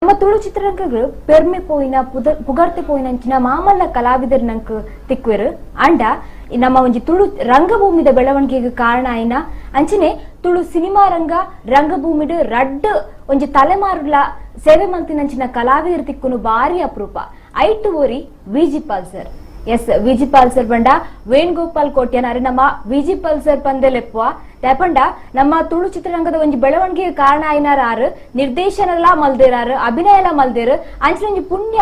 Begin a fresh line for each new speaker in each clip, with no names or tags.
ನಮ್ಮ ತುಳು ಚಿತ್ರರಂಗಗಳು ಪೆರ್ಮೆ ಪೋಯಿನ ಪುಗರ್ತೆ ಪೋಯಿನಂಚಿನ ಮಾಮಲ್ಲ ಕಲಾವಿದರು ನಂಕ್ ತಿಕ್ವೆರು ಅಂಡ ನಮ್ಮ ಒಂಜಿ ತುಳು ರಂಗಭೂಮಿದ ಬೆಳವಣಿಗೆಗೆ ಕಾರಣ ಆಯಿನ ಅಂಚನೆ ತುಳು ಸಿನಿಮಾ ರಂಗ ರಂಗಭೂಮಿಡು ರಡ್ಡ್ ಒಂಜಿ ತಲೆಮಾರುಲ ಸೇವೆ ಮಲ್ತಿನಂಚಿನ ಕಲಾವಿದರು ತಿಕ್ಕುನು ಬಾರಿ ಅಪರೂಪ. ಐಟು ಓರಿ VG Pal sir. S VG Pal sir ಬಂಡ ವೇಣುಗೋಪಾಲ್ ಕೋಟ್ಯಾನ್ ಅರೆ ನಮ್ಮ VG Pal sir ಪಂದೆಲೆಪ್ಪುವ ದಾಪಂಡ ನಮ್ಮ ತುಳು ಚಿತ್ರರಂಗದ ಒಂಜಿ ಬೆಳವಣಿಗೆ ಕಾರಣ ಆಯ್ನಾರು, ನಿರ್ದೇಶನಲ ಮಲ್ದೇರಾರು, ಅಭಿನಯಲ ಮಲ್ದೇರು, ಅಂಚಿನ ಒಂಜಿ ಪುಣ್ಯ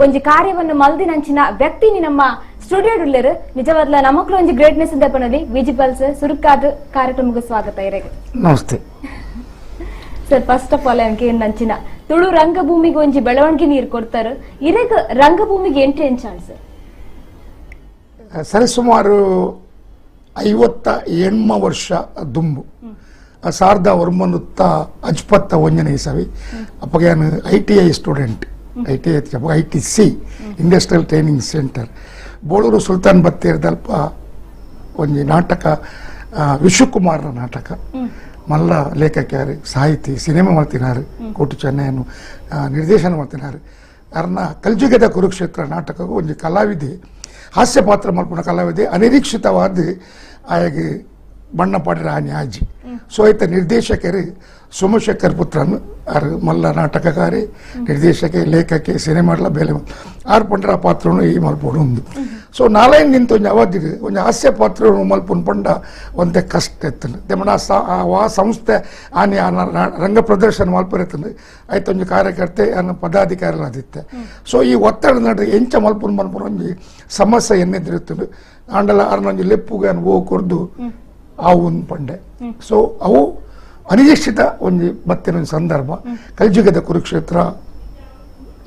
ಒಂಜಿ ಕಾರ್ಯವನ್ನು ಮಲ್ದಿನಂಚಿನ ವ್ಯಕ್ತಿನಿ ನಮ್ಮ ಸ್ಟುಡಿಯೋ ಉಲ್ಲೇರು. ನಿಜವಾದ್ಲ ನಮಕ್ಲು ಒಂಜಿ ಗ್ರೇಟ್ನೆಸ್ ಅಂತ ಪನಲಿ. VG Pal sir, ಸುರುಕಾದ ಕಾರ್ಯಕ್ರಮಕ್ಕೆ ಸ್ವಾಗತ ಇರೆಗೆ.
Namaste
sir. First of all ನಂಚಿನ Tulu ರಂಗಭೂಮಿಗೆ ಒಂಜಿ ಬೆಳವಣಿಗೆ ನೀರು ಕೊಡ್ತಾರೆ, ಇರೆಗ್ ರಂಗಭೂಮಿಗೆ ಎಂಟ್ರಿ ಎಂಚಾಣ್ ಸರ್?
ಸರಿಸುಮಾರು 58 ವರ್ಷ ದುಂಬು 1991 ಇಸವಿ ಅಪ್ಪಗೆ ನಾನು I T I student, I T I ಅಪ್ಪ I T C industrial training centre Boloor Sultan ಬತ್ತೇರ್ದಲ್ಪ ಒಂಜಿ ನಾಟಕ, ವಿಶ್ವಕುಮಾರನ ನಾಟಕ. ಮಲ್ಲ ಲೇಖಕ್ಯಾರು, ಸಾಹಿತಿ, ಸಿನಿಮಾ ಮಾಡ್ತಿನಾರು, ಕೋಟಿ ಚೆನ್ನಯ್ಯನು ನಿರ್ದೇಶನ ಮಾಡ್ತಿನಾರು. ಅರ್ನ ಕಲ್ಜುಗದ ಕುರುಕ್ಷೇತ್ರ ನಾಟಕಕ್ಕೂ ಒಂಜಿ ಕಲಾವಿದೆ, ಹಾಸ್ಯ ಪಾತ್ರ ಮಲ್ಪುನ ಕಲಾವಿದೆ ಅನಿರೀಕ್ಷಿತವಾದ ಆಯಾಗಿ ಬಣ್ಣ ಪಾಡಿರ ಆನಿ ಆಜಿ. ಸೊ ಐತ ನಿರ್ದೇಶಕರು ಸೋಮಶೇಖರ್ ಪುತ್ರನ್ ಆರು ಮಲ್ಲ ನಾಟಕಕಾರಿ, ನಿರ್ದೇಶಕ, ಲೇಖಕಿ, ಸಿನಿಮಾಡ್ಲ ಬೇಲೆ ಆರು ಪಂಡ್ರ ಆ ಪಾತ್ರನು ಈ ಮಲ್ಪೋಡು ಉಂದು. ಸೊ ನಾಲೈನ್ ನಿಂತ ಒಂಜಿ ಅವಧಿ ಒಂಜಿ ಹಾಸ್ಯ ಪಾತ್ರ ಮಲ್ಪುನ್ ಪಂಡ ಒಂತೆ ಕಷ್ಟ ಎತ್ತನು. ದೇಮಣ ಆ ಸಂಸ್ಥೆ ಆನಿ ಆ ರಂಗ ಪ್ರದರ್ಶನ ಮಲ್ಪರೆತ್ತನು. ಆಯ್ತು ಒಂಜಿ ಕಾರ್ಯಕರ್ತೆ ಅನ್ನ ಪದಾಧಿಕಾರಿ ಆದಿತ್ತೆ. ಸೊ ಈ ಒತ್ತಡ ನಡು ಎಂಚ ಮಲ್ಪುನ್ ಮಲ್ಪುನ ಒಂಜಿ ಸಮಸ್ಯೆ ಎನ್ನೆದಿರುತ್ತನು. ಆಂಡಲ ಅರ್ನೊಂಜಿ ಲೆಪ್ಪುಗೆ ಅನ್ ಓ ಕೊರ್ದು ಆವು ಒಂದು ಪಂಡೆ. ಸೊ ಅವು ಅನಿರೀಕ್ಷಿತ ಒಂಜಿ ಬತ್ತಿನ ಒಂಜಿ ಸಂದರ್ಭ. ಕಲ್ಜುಗದ ಕುರುಕ್ಷೇತ್ರ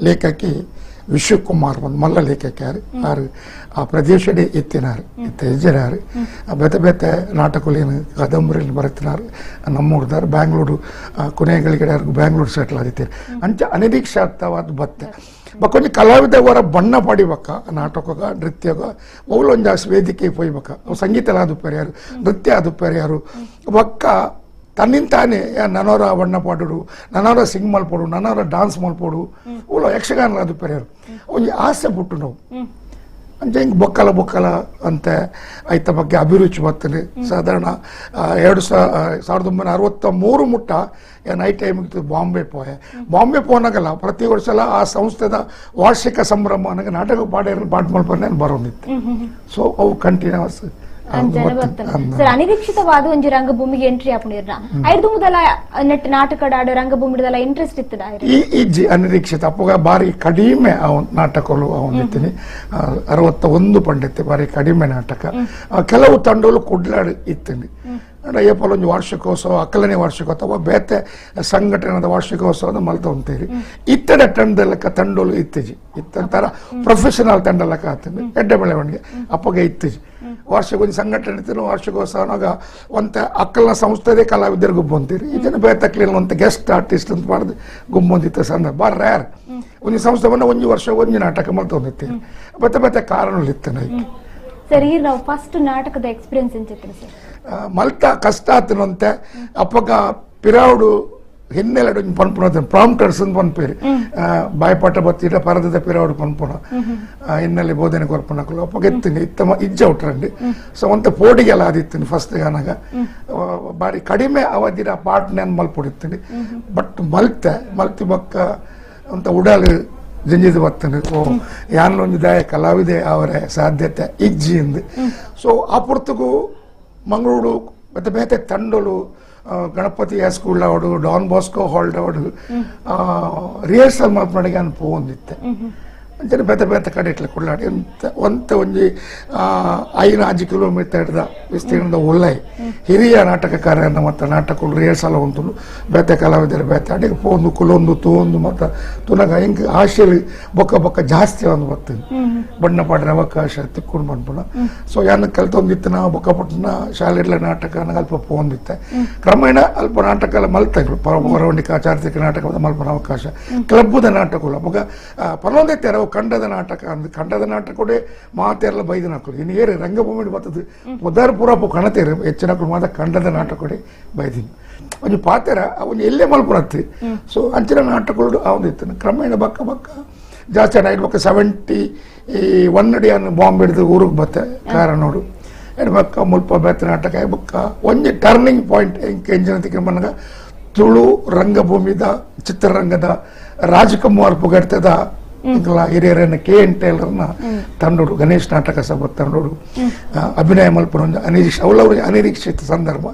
ಲೇಖಕಿ ವಿಶ್ವಕುಮಾರ್ ಒಂದು ಮಲ್ಲ ಲೇಖಕಿಯಾರು, ಆರು ಆ ಪ್ರದೇಶಡೆ ಎತ್ತಿನಾರು, ಇತ್ತ ಹೆಜ್ಜೆನಾರು, ಬೇತೆ ಬೇತೆ ನಾಟಕಲೇನು ಕಾದಂಬರಿಯಲ್ಲಿ ಬರೆತಿನಾರು ನಮ್ಮೂರ್ದಾರು. ಬ್ಯಾಂಗ್ಳೂರು ಕೊನೆಗಳಿಗೆ ಬ್ಯಾಂಗ್ಳೂರು ಸೆಟ್ಲ್ ಆಗಿತ್ತೀರಿ. ಅಂಚ ಅನಿರೀಕ್ಷಿತವಾದ ಬತ್ತೆ ಬಕ್ಕೊಂಜಿ ಕಲಾವಿದ ಅವರ ಬಣ್ಣ ಪಾಡಿಬಕ್ಕ ನಾಟಕಗ ನೃತ್ಯಗ ಅವುಲೊಂಜಾಸ್ ವೇದಿಕೆ ಪೋಯ್ಬಕ್ಕ ಅವು ಸಂಗೀತ ಅದು ಪೆರಿಯಾರು, ನೃತ್ಯ ಅದು ಪೆರಿಯಾರು. ಬಕ್ಕ ತನ್ನಿಂತಾನೆ ನನವರ ಬಣ್ಣ ಪಾಡುಡು, ನನವರ ಸಿಂಗ್ ಮಲ್ಪೋಡು, ನನವರ ಡಾನ್ಸ್ ಮಲ್ಪೋಡು, ಉಲ್ಲ ಯಕ್ಷಗಾನ ಅದು ಪೆರಿಯಾರು ಒಂಜಿ ಆಸೆ ಪುಟ್ಟು ನಾವು ಅಂಚೆ ಹಿಂಗೆ ಬೊಕ್ಕಲ ಬೊಕ್ಕಲ ಅಂತ ಐತ ಬಗ್ಗೆ ಅಭಿರುಚಿ ಬರ್ತದೆ. ಸಾಧಾರಣ 1963 ಮುಟ್ಟ ನೈಟ್ ಟೈಮ್ ಬಾಂಬೆ ಪೋಯೆ. ಬಾಂಬೆ ಪೋನಾಗಲ್ಲ ಪ್ರತಿ ವರ್ಷಲ ಆ ಸಂಸ್ಥೆದ ವಾರ್ಷಿಕ ಸಂಭ್ರಮ ನನಗೆ ನಾಟಕ ಪಾಡ ಪಾಠ ಮಲ್ಪನೆ ಬರೋದಿತ್ತು. ಸೊ ಅವು ಕಂಟಿನ್ಯೂಸ್.
ಸರ್, ಅನಿರೀಕ್ಷಿತವಾದ ಒಂಜಿ ರಂಗಭೂಮಿಗೆ ಎಂಟ್ರಿ ಆಪುಣಿರ್ನ ಐದು ಮೊದಲ ನೆಟ್ ನಾಟಕ ಆಡೋ ರಂಗಭೂಮಿದಲ್ಲ ಇಂಟ್ರೆಸ್ಟ್ ಇತ್ತದ?
ಈ ಇಜ್ಜಿ ಅನಿರೀಕ್ಷಿತ ಅಪ್ಪಗ ಬಾರಿ ಕಡಿಮೆ ನಾಟಕಗಳು ಅವನಿತ್ತೀನಿ. 61 ಪಂಡಿತೆ ಬಾರಿ ಕಡಿಮೆ ನಾಟಕ, ಕೆಲವು ತಂಡಗಳು ಕುಡ್ಲಾಡಿ ಇತ್ತೀನಿ. ಏಪಲ್ ಒಂಜಿ ವಾರ್ಷಿಕೋತ್ಸವ, ಅಕ್ಕಲನೇ ವಾರ್ಷಿಕೋತ್ಸವ, ಬೇತೆ ಸಂಘಟನೆದ ವಾರ್ಷಿಕೋತ್ಸವದ ಮಲ್ತೊಂತೀರಿ. ಇತ್ತಡ ತಂಡಲಕ್ಕ ತಂಡೋಲು ಇತ್ತೀಜಿ ಇತ್ತಂತರ ಪ್ರೊಫೆಷನಲ್ ತಂಡ ಲೆಕ್ಕ ಆತೀನಿ ಎಡ್ಡೆ ಬೆಳವಣಿಗೆ ಅಪ್ಪಗೆ ಇತ್ತೀಜಿ. ವಾರ್ಷಿಕ ಒಂದು ಸಂಘಟನೆ ಇತ್ತು, ವಾರ್ಷಿಕೋತ್ಸವನಾಗ ಒಂತ ಅಕ್ಕಲ್ನ ಸಂಸ್ಥೆದೇ ಕಲಾವಿದರು ಗುಬ್ಬಂತೀರಿ. ಇದನ್ನು ಬೇತಕ್ಲಿಲ್ಲ ಅಂತ ಗೆಸ್ಟ್ ಆರ್ಟಿಸ್ಟ್ ಅಂತ ಮಾಡಿದ್ ಗುಬ್ಬಂದಿತ್ತು ಸಂದರ್ಭ ಬಾರಿ ರೇರ್. ಒಂದು ಸಂಸ್ಥೆ ಬಂದ ಒಂಜಿ ವರ್ಷ ಒಂಜಿ ನಾಟಕ ಮಲ್ತೊಂದಿತ್ತೀರಿ. ಬೇತೆ ಬೇತೆ ಕಾರಣಗಳು ಇತ್ತು.
ಸರ್, ಈ ನಾವು ಫಸ್ಟ್ ನಾಟಕದ ಎಕ್ಸ್ಪೀರಿಯನ್ಸ್ ಎಂಚಿತ್ತು ಸರ್?
ಮಲ್ತ ಕಷ್ಟ ಆತನಂತೆ ಅಪ್ಪಗ ಪಿರಾವುಡು ಹಿನ್ನೆಲೆ ಪನ್ಪುನ ಪ್ರಾಂಪ್ಟರ್ಸ್ ಅಂತ ಪನ್ಪೇರಿ ಬಾಯ್ಪಾಟ ಬತ್ತಿಡ ಪರದದ ಪಿರಾವುಡು ಪನ್ಪುನ ಹಿನ್ನೆಲೆ ಬೋಧನೆ ಕೊರ್ಪುನಕುಲು ಅಪ್ಪಗ ಎತ್ತಿನಿ ಇತ್ತಮ ಇಜ್ಜ ಉಟ್ರಂಡಿ. ಸೊ ಒಂತ ಪೋಡಿಗೆಲ್ಲ ಆದಿತ್ತೀನಿ ಫಸ್ಟ್ ಅನಾಗ ಬಾರಿ ಕಡಿಮೆ ಅವಧಿನ ಪಾಠ ನೆನ್ ಮಲ್ಪೊಡಿತ್ತೀನಿ. ಬಟ್ ಮಲ್ತೆ ಮಲ್ತಿ ಬಕ್ಕ ಅಂತ ಉಡಾಲು ಜಂಜಿದ ಬರ್ತನೆ ಓ ಯಾನ್ಲೊಂಜಿ ದಾಯ ಕಲಾವಿದೆ ಅವರೇ ಸಾಧ್ಯತೆ ಇಜ್ಜಿ ಇಂದು. ಸೊ ಆ ಪುರ್ತಗೂ ಮಂಗಳೂರು ಮತ್ತೆ ಬೇತೆ ತಂಡೋಲು ಗಣಪತಿ ಹೈಸ್ಕೂಲ್ ಅವಡು, Don Bosco halt ಅವಡು rehearsal ಮಲ್ಪನಡಿಗೆ ಅನ್ ಪೋಂದಿತ್ತೆ. ಅಂಚನೆ ಬೇತೆ ಬೇತೆ ಕಡೆ ಇಟ್ಲೆ ಕುಳ್ಳಾಡಿ ಅಂತ ಒಂತ ಒಂಜಿ 5 ಕಿಲೋಮೀಟರ್ದ ವಿಸ್ತೀರ್ಣದ ಉಲ್ಲೈ ಹಿರಿಯ ನಾಟಕಕಾರರನ್ನ ಮತ್ತು ನಾಟಕಗಳು ರಿಹರ್ಸಲ್ ಉಂಟು. ಬೇತೆ ಕಲಾವಿದರು ಬೇತೆ ಅಡಿಗೆ ಪೋಂದು ಕುಲೊಂದು ತೋಂದು ಮತ್ತು ತುನಗ ಹಿಂಗೆ ಆಶೆಲಿ ಬೊಕ್ಕ ಬೊಕ್ಕ ಜಾಸ್ತಿ ಒಂದು ಬರ್ತದೆ ಬಣ್ಣ ಪಾಡಿನ ಅವಕಾಶ ತಿಕ್ಕೊಂಡು ಬಂದ್ಪುಣ. ಸೊ ಯಾನ ಕಲ್ತೊಂದಿತ್ತು ನಾವು ಬೊಕ್ಕಪಟ್ಟಣ ಶಾಲೆಡ್ಲ ನಾಟಕ ಅಲ್ಪ ಪೋಂದಿತ್ತೆ. ಕ್ರಮೇಣ ಅಲ್ಪ ನಾಟಕ ಎಲ್ಲ ಮಲ್ತಗಳು ಪೌರಾಣಿಕ ಚಾರಿತ್ರಿಕ ನಾಟಕ ಮಲ್ಪನ ಅವಕಾಶ ಕ್ಲಬ್ಬದ ನಾಟಕಗಳು ಅವಾಗ ಪರೊಂದಿತ್ತೆ. ಕಂಡದ ನಾಟಕ ಅಂದ್ ಕಂಡದ ನಾಟಕ ಕೂಡ ಮಾತೆಲ್ಲ ಬೈದಿನ ಹಾಕೋದು. ಇನ್ನು ಏರು ರಂಗಭೂಮಿ ಬರ್ತದೆ ಪುದಾರ್ ಪೂರ ಕಣತೇರು ಹೆಚ್ಚಿನ ಮಾತ್ರ ಕಂಡದ ನಾಟಕ ಕೂಡ ಬೈದಿನಿ. ಒಂಜಿ ಪಾತೆರ ಒಂಜಿ ಎಲ್ಲೇ ಮಲ್ಪುನತ್ತು ಸೊ ಅಂಚಿನ ನಾಟಕಗಳು ಆವೊಂದಿತ್ತು ಕ್ರಮೇಣ ಬಕ್ಕ ಬಕ್ಕ ಜಾಸ್ತಿ ಆಯ್ತು ಬೊಕ್ಕ 71 ಅಡಿಯನ್ನು ಬಾಂಬ್ ಹಿಡಿದು ಊರಿಗೆ ಬತ್ತೆ ಕಾರ ನೋಡು ಬಕ್ಕ ಮುಲ್ಪ ಬೇತ ನಾಟಕ ಬೊಕ್ಕ ಒಂಜಿ ಟರ್ನಿಂಗ್ ಪಾಯಿಂಟ್ ಎಂಚಿನ ತಿಕ್ಕ ಮನಗ ತುಳು ರಂಗಭೂಮಿದ ಚಿತ್ರರಂಗದ ರಾಜಕುಮಾರ್ ಪುಗರ್ತದ ಹಿರಿಯರನ್ನ ಕೆ ಎನ್ ಟೈಲರ್ನ ತಂಡೋಡು ಗಣೇಶ್ ನಾಟಕ ಸಭಾ ತಂಡೋಡು ಅಭಿನಯ ಮಲ್ಪುನ ಅನಿರೀಕ್ಷ ಅವಳವ್ರ ಅನಿರೀಕ್ಷಿತ ಸಂದರ್ಭ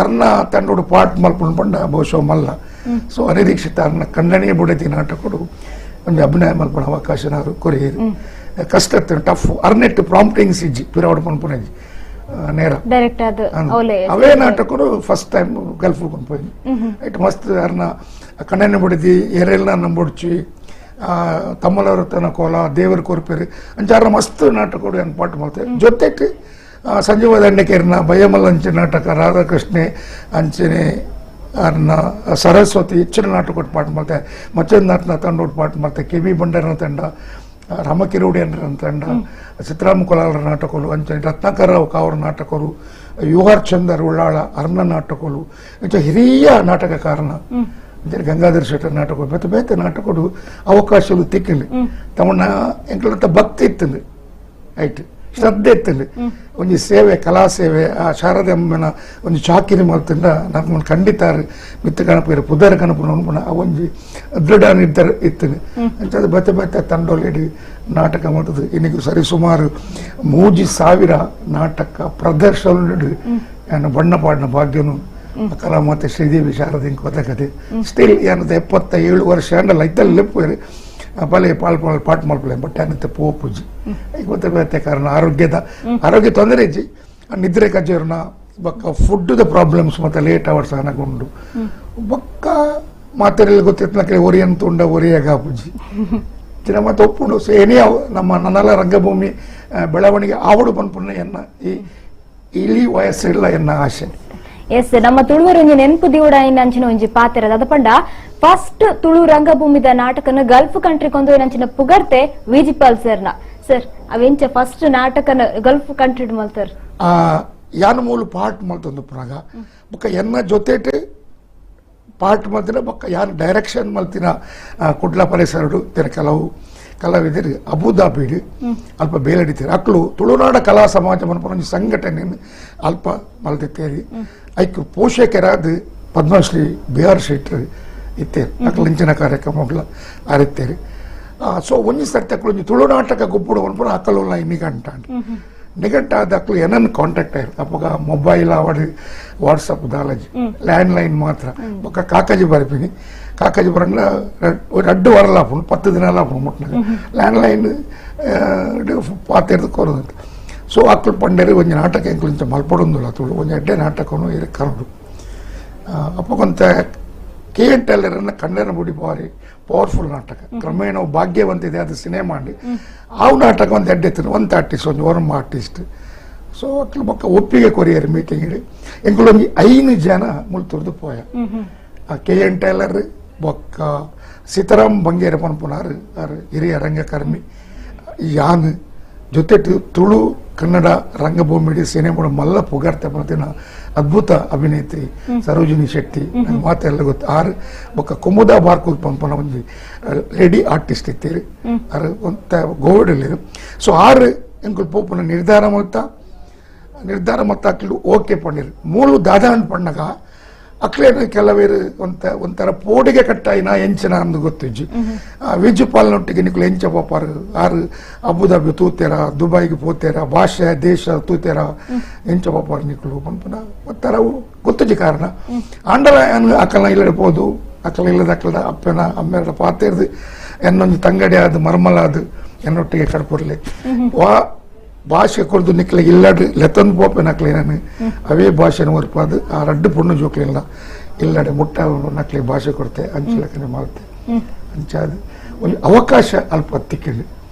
ಅರ್ನ ತಂಡೋಡು ಪಾಠ ಮಲ್ಪುನ ಪಂಡ ಬಹುಶಃ ಮಲ್ಲ ಸೊ ಅನಿರೀಕ್ಷಿತ ಅರ್ನ ಖಂಡನೀಯ ಬುಡತಿ ನಾಟಕಡು ಒಂಜಿ ಅಭಿನಯ ಮಲ್ಪುನ ಅವಕಾಶನಾರು ಕೊರಿಯರು ಕಷ್ಟ ಟಫ್ ಅರ್ನೆಟ್ ಪ್ರಾಂಪ್ಟಿಂಗ್ಸ್ ಇಜ್ಜಿ ಪಿರಾವಡ್ ಪನ್ಪುನ ಇಜ್ಜಿ ನೇರ
ಡೈರೆಕ್ಟ್
ಅವೇ ನಾಟಕರು first time Gulf ಕೊಂಡ್ಪೋಯಿ it ಮಸ್ತ್ ಅರ್ನ ಕಣ್ಣನೆ ಬುಡತಿ ಎರೆಲ್ನ ನಂಬುಡ್ಚಿ ತಮ್ಮಲವರತನ ಕೋಲ ದೇವರ ಕೊರ್ಪೇರು ಅಂಚಾರ ಮಸ್ತ್ ನಾಟಕಗಳು ಏನು ಪಾಠ ಮಾಡ್ತೇವೆ ಜೊತೆಗೆ ಸಂಜೀವ ದಂಡಕೇರಿನ ಬಯ್ಯಮಲ್ಲಂಚಿ ನಾಟಕ ರಾಧಾಕೃಷ್ಣೆ ಅಂಚನೆ ಅರ್ನ ಸರಸ್ವತಿ ಹೆಚ್ಚಿನ ನಾಟಕ ಪಾಠ ಮಾಡ್ತಾರೆ ಮಚ್ಚಂದ್ರನಾಥನ ತಂಡ ಪಾಠ ಮಾಡ್ತಾರೆ ಕೆ ವಿ ಬಂಡರನ ತಂಡ ರಾಮಕಿರೋಡಿಯನ್ರ ತಂಡ ಸಿದ್ದರಾಮ ಕೊಲಾಲರ ನಾಟಕಗಳು ಅಂಚನೆ ರತ್ನಾಕರರಾವ್ ಕಾವರ ನಾಟಕರು you are Chandar Ullal Arna ನಾಟಕಗಳು ಅಂಚೆ ಹಿರಿಯ ನಾಟಕಕಾರನ ಅಂಚನೆ ಗಂಗಾಧರ ಶೆಟ್ಟರ್ ನಾಟಕ ಬೇತೆ ಬೇತೆ ನಾಟಕಗಳು ಅವಕಾಶಗಳು ತಿಕ್ಕಿಲ್ಲ ತಮ್ಮನ್ನ ಎಂಕಲಂತ ಭಕ್ತಿ ಇತ್ತು ರೈಟ್ ಶ್ರದ್ಧೆ ಇತ್ತು ಒಂಜಿ ಸೇವೆ ಕಲಾ ಸೇವೆ ಆ ಶಾರದೆ ಅಮ್ಮನ ಒಂಜಿ ಚಾಕಿರಿ ಮಲ್ತಿಂದ ನಮ್ಮ ಖಂಡಿತ ಮಿತ್ತ ಕಣಪು ಪುದರ ಕಣಪು ಅನ್ಪುನ ಆ ಒಂಜಿ ದೃಢ ನಿರ್ಧಾರ ಇತ್ತು ಅಂಚಾದ ಬತ್ತೆ ಬತ್ತೆ ತಂಡೋಲಿಡಿ ನಾಟಕ ಮಾಡ್ತದೆ ಇನ್ನಿಗೆ ಸರಿ ಸುಮಾರು 3000 ನಾಟಕ ಪ್ರದರ್ಶನ ನಾನು ಬಣ್ಣ ಪಾಡಿನ ಭಾಗ್ಯನು ಕಲಾ ಮತ್ತೆ ಶ್ರೀದೇವಿ ಶಾರದೆ ಕತೆ ಸ್ಟಿಲ್ ಏನಂತ 77 ವರ್ಷ ಅಂಡಲ್ಲ ಇತ್ತಲ್ಲಿ ಲೆಪ್ಪು ಬಲೆ ಪಾಲ್ ಪಾಲ್ ಪಾಠ ಮಲ್ಪಲೆ ಬಟ್ ಏನಂತ ಪೋಪುಜಿ ಈಗ ಗೊತ್ತೆ ಬೇತೆ ಕಾರಣ ಆರೋಗ್ಯದ ಆರೋಗ್ಯ ತೊಂದರೆ ಇಜ್ಜಿ ನಿದ್ರೆ ಕಜ್ಜೇರ್ನ ಬೊಕ್ಕ ಫುಡ್ದ ಪ್ರಾಬ್ಲಮ್ಸ್ ಮತ್ತೆ ಲೇಟ್ ಅವರ್ಸ್ ಅನಗುಂಡು ಬೊಕ್ಕ ಮಾತೆರೆಲ್ಲ ಗೊತ್ತಿತ್ತು ಒರಿಯಂತ ಉಂಡ ಒರಿಯಾಗ ಪುಜ್ಜಿ ಚಿನ್ನ ಮತ್ತೆ ಒಪ್ಪುಂಡು ಸೊ ಏನೇ ನಮ್ಮ ನನ್ನೆಲ್ಲ ರಂಗಭೂಮಿ ಬೆಳವಣಿಗೆ ಆವಡು ಪನ್ಪುನ ಎನ್ನ ಈ ಇಳಿ ವಯಸ್ಸಿಲ್ಲ ಎನ್ನ ಆಶೆ.
ಎಸ್ ನಮ್ಮ ತುಳುವರು ಒಂಜಿ ನೆನಪು ದಿವಡ ಅಂಚಿನ ಒಂಜಿ ಪಾತೆರದ ಅದ ಪಂಡ ಫಸ್ಟ್ ತುಳು ರಂಗಭೂಮಿದ ನಾಟಕನ ಗಲ್ಫ್ ಕಂಟ್ರಿ ಕೊಂದು ಅಂಚಿನ ಪುಗರ್ತೆ ವಿಜಿಪಾಲ್ ಸರ್ನ ಸರ್ ಅವೆಂಚ ಫಸ್ಟ್ ನಾಟಕನ ಗಲ್ಫ್ ಕಂಟ್ರಿ ಮಲ್ತರ್
ಯಾನ ಮೂಲ ಪಾಠ ಮಲ್ತೊಂದು ಪುನಗ ಬೊಕ್ಕ ಎನ್ನ ಜೊತೆಟ್ ಪಾಠ ಮಲ್ತಿನ ಬೊಕ್ಕ ಯಾನ್ ಡೈರೆಕ್ಷನ್ ಮಲ್ತಿನ ಕುಡ್ಲ ಪರಿಸರಡು ತೆರ ಕೆಲವು ಕಲಾವಿದರು ಅಬುದಾಬಿಡು ಅಲ್ಪ ಬೇಲಡಿತೀರಿ ಅಕ್ಲು ತುಳುನಾಡ ಕಲಾ ಸಮಾಜ ಮನ್ಪುನ ಒಂಜಿ ಸಂಘಟನೆ ಅಲ್ಪ ಮಲ್ತಿತ್ತೇರಿ ಐಕ್ ಪೋಷಕರಾದ ಪದ್ಮಶ್ರೀ ಬಿ ಆರ್ ಶೆಟ್ಟರ್ ಇತ್ತೇರಿ ಅಕ್ಲು ಇಂಚಿನ ಕಾರ್ಯಕ್ರಮಗಳ ಆರಿತ್ತೇರಿ ಸೊ ಒಂಜಿ ಸರ್ತಿ ಅಕ್ಲು ಒಂಜಿ ತುಳುನಾಟಕ ಗೊಬ್ಬುಡು ಮನ್ಪುನ ಅಕ್ಕಲುಲ್ಲ ನಿಘಂಟ ನಿಘಂಟ ಆದ ಅಕ್ಲು ಏನನ್ನು ಕಾಂಟ್ಯಾಕ್ಟ್ ಆಯ್ತು ಅಪ್ಪಗ ಮೊಬೈಲ್ ಆವಡು ವಾಟ್ಸಪ್ ದಾಲಜಿ ಲ್ಯಾಂಡ್ ಲೈನ್ ಮಾತ್ರ ಬೊಕ್ಕ ಕಾಕಾಜಿ ಬರ್ಪಿನಿ ಕಾಕಾಜಿ ಬರಂಗ ರಡ್ಡು ವಾರಲ ಆಪುಂಡು 10 ದಿನ ಆಪುಂಡು ಮುಟ್ನಾಗ ಲ್ಯಾಂಡ್ ಲೈನ್ ಪಾತೆರ್ದು ಕೊರೋದು ಸೊ ಅಕ್ಲು ಪಂಡೇರಿ ಒಂಜಿ ನಾಟಕ ಎಂಕುಲು ಇಂಚ ಮಲ್ಪಡೊಂದುಲ್ಲ ತುಳು ಒಂಜಿ ಎಡ್ಡೆ ನಾಟಕನು ಇರು ಕನ್ನಡು ಅಪ್ಪಗೊಂತ ಕೆ ಎನ್ ಟೈಲರನ್ನ ಕಣ್ಣನ ಬುಡಿ ಬಾರಿ ಪವರ್ಫುಲ್ ನಾಟಕ ಕ್ರಮೇಣ ಭಾಗ್ಯವಂತಿದೆ ಅದು ಸಿನಿಮಾ ಆವು ನಾಟಕ ಒಂದು ಎಡ್ಡೆ ಇತ್ತು ಒಂದು ಆರ್ಟಿಸ್ಟ್ ಒಂದು ಓರ್ಮ ಆರ್ಟಿಸ್ಟ್ ಸೊ ಅಕ್ಲು ಬೊಕ್ಕ ಒಪ್ಪಿಗೆ ಕೊರಿಯರ್ ಮೀಟಿಂಗ್ ಎಂಕುಲು ಒಂಜಿ 5 ಜನ ಮುಲ್ತುರ್ದು ಪೋಯ ಆ K N tailor ಬೊಕ್ಕ ಸೀತಾರಾಮ್ ಬಂಗೇರ ಪನ್ಪುನಾರು ಆರು ಹಿರಿಯ ರಂಗಕರ್ಮಿ ಯಾನ್ ಜೊತೆ ತುಳು ಕನ್ನಡ ರಂಗಭೂಮಿ ಸಿನಿಮಾ ಮಲ್ಲ ಪುಗಾರ್ತೆ ಪ್ರತಿನ ಅದ್ಭುತ ಅಭಿನೇತ್ರಿ ಸರೋಜಿನಿ ಶೆಟ್ಟಿ ನಂಗೆ ಮಾತೆಲ್ಲ ಗೊತ್ತು ಆರು ಬೊಕ್ಕ ಕುಮುದಾ ಬಾರ್ಕೂರ್ ಪನ್ಪುನ ಒಂಜಿ ಲೇಡಿ ಆರ್ಟಿಸ್ಟ್ ಇತ್ತೀರಿ ಆರು ಒಂತ ಗೋವಿಡಲ್ಲಿರು ಸೊ ಆರು ಎಂಕುಲು ಪೋಪುನ ನಿರ್ಧಾರ ಮಲ್ತ ನಿರ್ಧಾರ ಮತ್ತ ಅಕ್ಲು ಓಕೆ ಪಂಡಿರು ಮೂಲು ದಾದಾನ್ ಪಣ್ಣಗ ಅಕ್ಲೇನು ಕೆಲವೇರು ಒಂತ ಒಂಥರ ಪೋಡಿಗೆ ಕಟ್ಟಾಯಿನ ಎಂಚಿನ ಅಂದು ಗೊತ್ತಿಜ್ಜಿ ವಿಜುಪಾಲ್ನೊಟ್ಟಿಗೆ ನಿಕ್ಲು ಎಂಚ ಪಾಪಾರು ಆರು ಅಬುದಾಬಿ ತೂತೇರ ದುಬೈಗೆ ಪೋತೇರ ಭಾಷೆ ದೇಶ ತೂತೇರ ಎಂಚ ಪಾಪಾರು ನಿಕ್ಲು ಪನ್ಪುನ ಒಂಥರ ಗೊತ್ತಿಜ್ಜಿ ಕಾರಣ ಆಂಡಲ ಅಕ್ಕಲ ಇಲ್ಲಡೆ ಪೋದು ಅಕ್ಕಲ ಇಲ್ಲದ ಅಕ್ಕಲದ ಅಪ್ಪನ ಅಮ್ಮೆರಡ ಪಾತೇರ್ದು ಎನ್ನೊಂದು ತಂಗಡಿ ಆದ ಮರ್ಮಲಾದು ಎನ್ನೊಟ್ಟಿಗೆ ಕಡ್ಪುರ್ಲೆ ವಾ ಭಾಷೆ ಕೊಡ್ದು ನಿಕ್ಲೆ ಇಲ್ಲಡು ಲೆತ್ತಂದು ಪೋಪೆ ನಕ್ಲೆ ನಾನು ಅವೇ ಭಾಷೆನ ಒರ್ಪಾದು ಆ ರಡ್ಡು ಪೊಣ್ಣು ಜೋಕ್ಲಿಲ್ಲ ಇಲ್ಲಡೆ ಮುಟ್ಟ ನಕ್ಲೆ ಭಾಷೆ ಕೊಡ್ತೆ ಅಂಚಲಕನೆ ಮಾಡ್ತೆ ಅಂಚಾದ ಒಂದು ಅವಕಾಶ ಅಲ್ಪ ತಿಕ್ಕಿಲ್ಲ.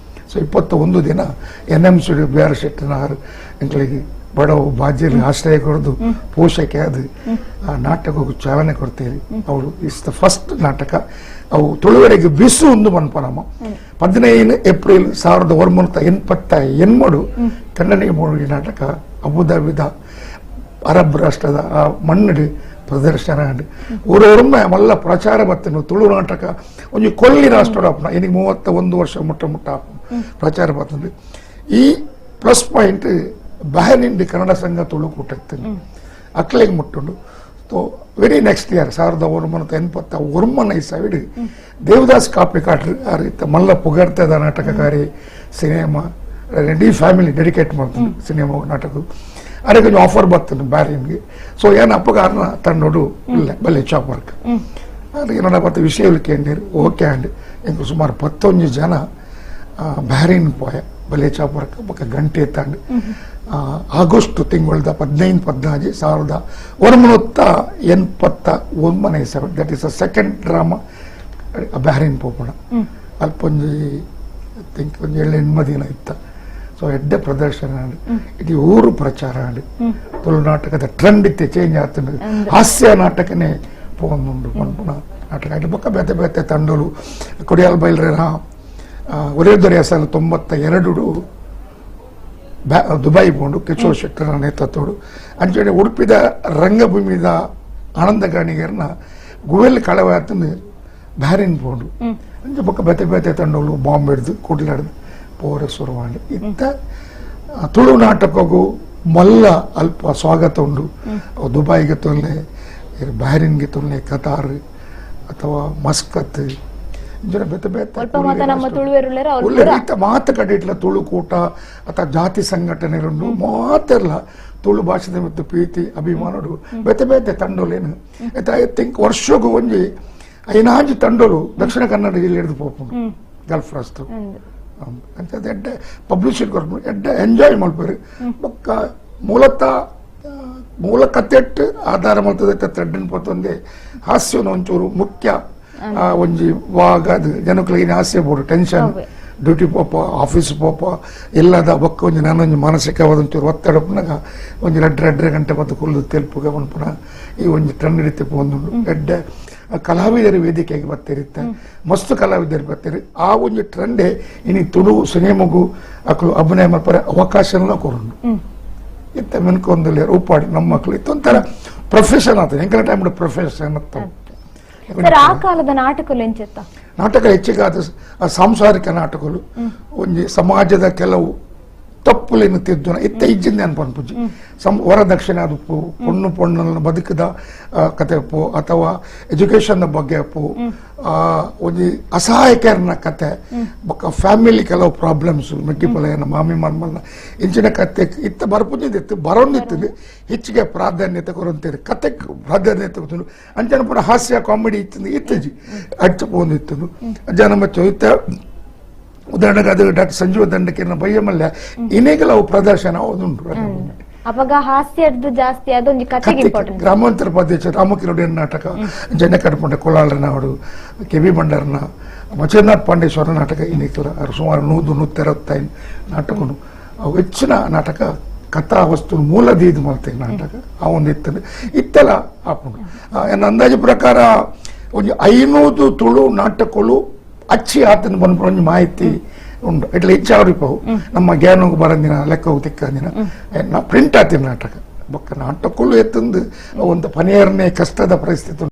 ಸೊ 21 ದಿನ N M C B R ಶೆಟ್ಟನಾರ್ ಎಂಕ್ಲಿಗೆ ಬಡವ ಬಾಜಿಯಲ್ಲಿ ಆಶ್ರಯ ಕೊಡೋದು ಪೋಷಕೆ ಅದು ಆ ನಾಟಕಕ್ಕೂ ಚಾಲನೆ ಕೊಡ್ತೇವೆ. ಅವಳು is the first ನಾಟಕ. ಅವು ತುಳುವರೆಗೆ ಬಿಸು ಒಂದು ಪನ್ಪ ನಮ್ಮ 15 ಏಪ್ರಿಲ್ 1988 ಕನ್ನಡ ಮೂಡಿ ನಾಟಕ ಅಬುದಾಬಿದ Arab ರಾಷ್ಟ್ರದ ಆ ಮಣ್ಣು ಪ್ರದರ್ಶನ ಊರೊಮ್ಮೆ ಮಲ್ಲ ಪ್ರಚಾರ ಬತ್ತನು ತುಳು ನಾಟಕ ಒಂಜಿ ಕೊಲ್ಲಿ ರಾಷ್ಟ್ರ ಅಪ್ಪನ ಇನಿಗೆ 31 ವರ್ಷ ಮುಟ್ಟ ಮುಟ್ಟ ಪ್ರಚಾರ ಬತ್ತಂದು. ಈ ಪ್ಲಸ್ ಪಾಯಿಂಟ್ ಬಹನಿಂಡಿ ಕನ್ನಡ ಸಂಘ ತುಳು ಕೂಟಕ್ಕೆ ಅಕ್ಲೆಗೆ ಮುಟ್ಟುಂಡು. So very next year 1989 ಇಸವಿಡ್ Devadas ಕಾಪಿಕಾಟ್ರು ಆ ರೀತಿ ಮಲ್ಲ ಪುಗರ್ತದ ನಾಟಕಕಾರಿ cinema ready family dedicate ಮಾಡ್ತೀನಿ ಸಿನಿಮಾ ನಾಟಕ ಅದಕ್ಕೆ ಕೊಂಚ ಆಫರ್ ಬರ್ತದೆ ಬ್ಯಾರಿನ್ಗೆ. ಸೊ ಏನು ಅಪ್ಪಗಾರನ ತಂಡೋಡು ಇಲ್ಲ ಬಲ್ಲೆ ಚಾಪ್ ವರ್ಕ್ ಅದಕ್ಕೆ ಏನೋ ಬತ್ತ ವಿಷಯ ಕೇಂದಿರು ಓಕೆ ಅಂಡ್ ಎಂಕು ಸುಮಾರು 11 ಜನ ಬ್ಯಾರಿನ್ ಪೋಯ ಬಲ್ಲೆ ಚಾಪ್ ವರ್ಕ್ ಬೊಕ್ಕ ಗಂಟೆ ತಂಡು ಆಗಸ್ಟ್ ತಿಂಗಳದ 15 14 1989 ಇಸವಿ that is a second drama Bahrain ಪೋಪಣ ಅಲ್ಪೊಂಜಿ think ಒಂಜಿ 7-8 ದಿನ ಇತ್ತ. ಸೊ ಎಡ್ಡೆ ಪ್ರದರ್ಶನ ಇಡೀ ಊರು ಪ್ರಚಾರ ತುಳು ನಾಟಕದ ಟ್ರೆಂಡ್ ಇತ್ತೆ ಚೇಂಜ್ ಆಗ್ತದೆ. ಹಾಸ್ಯ ನಾಟಕನೇ ಪೋಂದುಂಡು ಪನ್ಪುನ ನಾಟಕ ಇಟ್ಟು ಬೊಕ್ಕ ಬೇತೆ ಬೇತೆ ತಂಡಲು ಕೊಡಿಯಾಲ್ ಬೈಲ್ರೇನ ಒರೇ ದೊರೆಯ ಸಾಲ 92 ದುಬೈ ಪೋಂಡು ಕಿಶೋರ್ ಶೆಟ್ಟರ್ನ ನೇತೃತ್ವಡು ಅಂಚನೆ ಉಡುಪಿದ ರಂಗಭೂಮಿದ ಆನಂದ ಗಾಣಿಗರನ್ನ ಗುವೆಲ್ ಕಳವಾತಂದು ಬ್ಯಾರಿನ್ ಪೋಂಡು ಅಂಚೆ ಬೊಕ್ಕ ಬೇತೆ ಬೇತೆ ತಂಡಲು ಬಾಂಬೆಡ್ದು ಕುಡ್ಲಾಡ್ದು ಪೋರ ಶುರುವಾಂಡ್. ಇತ್ತ ತುಳು ನಾಟಕಗೂ ಮಲ್ಲ ಅಲ್ಪ ಸ್ವಾಗತ ಉಂಡು. ದುಬೈಗೆ ತೊಲ್ಲೆ ಬ್ಯಾರಿನ್ಗೆ ತೊಲ್ಲೆ ಕತಾರ್ ಅಥವಾ ಮಸ್ಕತ್ ಬೇತೆ ಬೇತೆ ಮಾತು ಕಡೆ ಇಟ್ಲ ತುಳು ಕೂಟ ಅಥವಾ ಜಾತಿ ಸಂಘಟನೆ ಮಾತೆಲ್ಲ ತುಳು ಭಾಷೆದ ಮತ್ತು ಪ್ರೀತಿ ಅಭಿಮಾನಡು ಬೇತೆ ಬೇತೆ ತಂಡೋಲೇನು I think ವರ್ಷಗೂ ಒಂಜಿ 5 ತಂಡೋಲು ದಕ್ಷಿಣ ಕನ್ನಡ ಜಿಲ್ಲೆ ಹಿಡಿದು ಪೋಪುಂಡು ಗಲ್ಫ್ ರಾಷ್ಟ್ರ ಅಂತ ಎಡ್ಡೆ ಪಬ್ಲಿಸಿಟಿ ಕೊರ್ಪುಂಡು ಎಡ್ಡೆ ಎಂಜಾಯ್ ಮಲ್ಪರು. ಬೊಕ್ಕ ಮೂಲತಃ ಮೂಲ ಕತೆಟ್ಟು ಆಧಾರ ಮಲ್ತದ ಥ್ರೆಡ್ ಪೋತೊಂದೆ ಹಾಸ್ಯನ ಒಂಚೂರು ಮುಖ್ಯ ಒಂಜಿ ವಾಗ ಅದು ಜನಗಳಿಗೆ ಹಾಸ್ಯ ಬೋಡು ಟೆನ್ಷನ್ ಡ್ಯೂಟಿ ಪೋಪ ಆಫೀಸ್ ಪೋಪ ಎಲ್ಲದ ಬೊಕ್ಕ ಒಂಜಿ ನಾನೊಂಜಿ ಮಾನಸಿಕವಾದ ಒಂಚೂರು ಒತ್ತಡ ಪುನಗ ಒಂಜಿ 2.5 ಗಂಟೆ ಮತ್ತು ಕುಲ್ದು ತೆಲ್ಪುಗ ಪನ್ಪುನ ಈ ಒಂಜಿ ಟ್ರೆಂಡ್ ಹಿಡಿತೆ ಪೋಂದುಂಡು. ಎಡ್ಡೆ ಕಲಾವಿದರ ವೇದಿಕೆಗೆ ಬರ್ತಿರುತ್ತೆ ಮಸ್ತ್ ಕಲಾವಿದರು ಬರ್ತೀರಿ. ಆ ಒಂಜಿ ಟ್ರೆಂಡೇ ಇನಿ ತುಳು ಸಿನಿಮಾಗೂ ಅಕ್ಲು ಅಭಿನಯ ಮಲ್ಪರೆ ಅವಕಾಶನ ಕೊರುಂಡು. ಇತ್ತ ಮೆನ್ಕೊಂದಲ್ಲಿ ರೂಪಾಡಿ ನಮ್ಮ ಮಕ್ಕಳು ಇತ್ತೊಂಥರ ಪ್ರೊಫೆಷನ್ ಆಗ್ತದೆ ಎಂಕಲ ಟೈಮ್ ಪ್ರೊಫೆಷನ್ ಆಗ್ತವೆ.
ಸರ್ ಆ ಕಾಲದ ನಾಟಕಗಳು ಎಂಚೆತ್ತ
ನಾಟಕ ಹೆಚ್ಚಿಗಾದ ಸಾಂಸಾರಿಕ ನಾಟಕಗಳು ಒಂಜಿ ಸಮಾಜದ ಕೆಲವು ತಪ್ಪುಲೇನು ತಿದ್ದುನ ಇತ್ತ ಇಜ್ಜಿಂದ ಅನ್ಪನ್ಪುಜಿ ವರದಕ್ಷಿಣೆ ಅದುಪ್ಪು ಪೊಣ್ಣು ಪೊಣ್ಣನ್ನು ಬದುಕಿದ ಕತೆ ಅಪ್ಪು ಅಥವಾ ಎಜುಕೇಶನ್ ಬಗ್ಗೆ ಅಪ್ಪು ಒಂಜಿ ಅಸಹಾಯಕರನ ಕತೆ ಬೊಕ್ಕ ಫ್ಯಾಮಿಲಿ ಕೆಲವು ಪ್ರಾಬ್ಲಮ್ಸ್ ಮೆಕ್ಕಿಪೊಲೆಯನ್ನ ಮಾಮಿ ಮನ್ಮಲ್ನ ಇಂಚಿನ ಕತೆ ಇತ್ತ ಬರಪುಂಜಿತ್ತು ಬರೋಂದಿತ್ತು ಹೆಚ್ಚಿಗೆ ಪ್ರಾಧಾನ್ಯತೆ ಕೊರಂತೀರಿ ಕತೆ ಪ್ರಾಧಾನ್ಯತೆ ಕೊಟ್ಟು ಅಂಚನ ಪೂರ ಹಾಸ್ಯ ಕಾಮಿಡಿ ಇತ್ತು ಇತ್ತಜಿ ಅಚ್ಚ ಪೋಂದಿತ್ತು ಜನ ಮಚ್ಚ ಇತ್ತ ಉದಾಹರಣೆಗೆ ಅದು ಡಾಕ್ಟರ್ ಸಂಜೀವ ದಂಡಕಿರಣ ಬಯ್ಯಮಲ್ಯ ಇನ್ನೇಗಲ ಅವು ಪ್ರದರ್ಶನ ಉಂಟು.
ಅವಾಗ ಹಾಸ್ಯದ್ದು ಜಾಸ್ತಿ ಅದೊಂದು ಕಥೆಗೆ ಇಂಪಾರ್ಟೆಂಟ್.
ಗ್ರಾಮಾಂತರ ಪ್ರದೇಶ ರಾಮಕಿರೋಡಿಯನ್ ನಾಟಕ ಜನ ಕಟ್ಕೊಂಡ ಕೊಳಾಳನ ಅವರು ಕೆ ವಿ ಬಂಡರ್ನ ಮಚೇಂದ್ರನಾಥ್ ಪಾಂಡೇಶ್ವರ ನಾಟಕ ಇನ್ನಿಕ್ಲ ಸುಮಾರು 100-165 ನಾಟಕನು ಅವು ಹೆಚ್ಚಿನ ನಾಟಕ ಕಥಾ ವಸ್ತು ಮೂಲದೀದು ಮಾಡ್ತೇವೆ ನಾಟಕ ಆ ಒಂದು ಇತ್ತಂದ್ರೆ ಇತ್ತೆಲ್ಲ ಆಪುಂಡು. ನನ್ನ ಅಂದಾಜು ಪ್ರಕಾರ ಒಂದು 500 ತುಳು ನಾಟಕಗಳು ಅಚ್ಚಿ ಆತನ ಬಂದ್ಬಿಟ್ಟು ಒಂಜಿ ಮಾಹಿತಿ ಉಂಟು. ಇಟ್ಲ ಹೆಚ್ಚಾವ್ರಿಪವು ನಮ್ಮ ಜ್ಞಾನಕ್ಕೆ ಬರಂದಿನ ಲೆಕ್ಕವು ತಿಕ್ಕಂದಿನ ನಾ ಪ್ರಿಂಟ್ ಆತಿನ ನಾಟಕ ಬೊಕ್ಕ ನಾಟಕಗಳು ಎತ್ತಂದು ಒಂದು ಪನಿಯರ್ನೇ ಕಷ್ಟದ ಪರಿಸ್ಥಿತಿ.